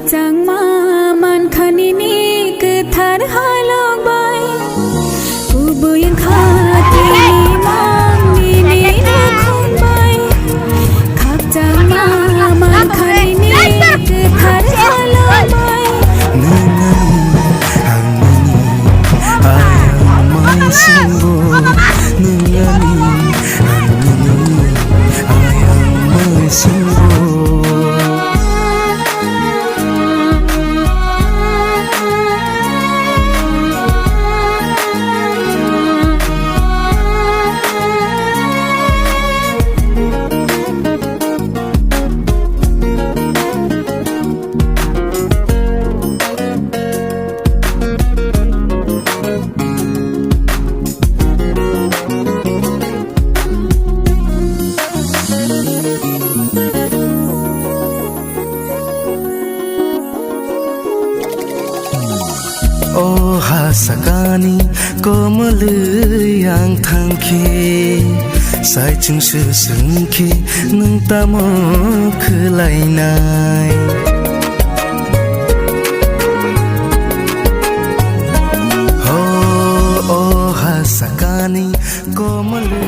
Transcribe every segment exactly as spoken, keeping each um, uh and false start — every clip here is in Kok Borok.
Changma mankha nini kwthar halok bai, kubui wngkha tini mang nini nukhung bai. Khakchangma mankha nini kwthar halok bai. Nini ang nini ayang mai singbo, nini ang nini ayang mai singbo. O ha sakani komolwi ang thangkhe, saichung se swngkhe nwng tamo khwlainai? Ho, o ha sakani komolwi.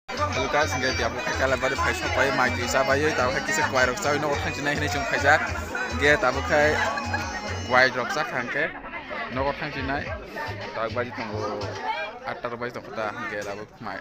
Hello guys, hingke tei abo khe Kalabari phai sok pai, mai twi cha bai, tamo khe kisa kwai rok chawi nogo thang chinai hinui chwng phaijak. Hingke tamo khe kwai rok cha kha hingke nogo thang chinai. Tak baji tongo, atta rok baji tongkha ta, hingke abo mai.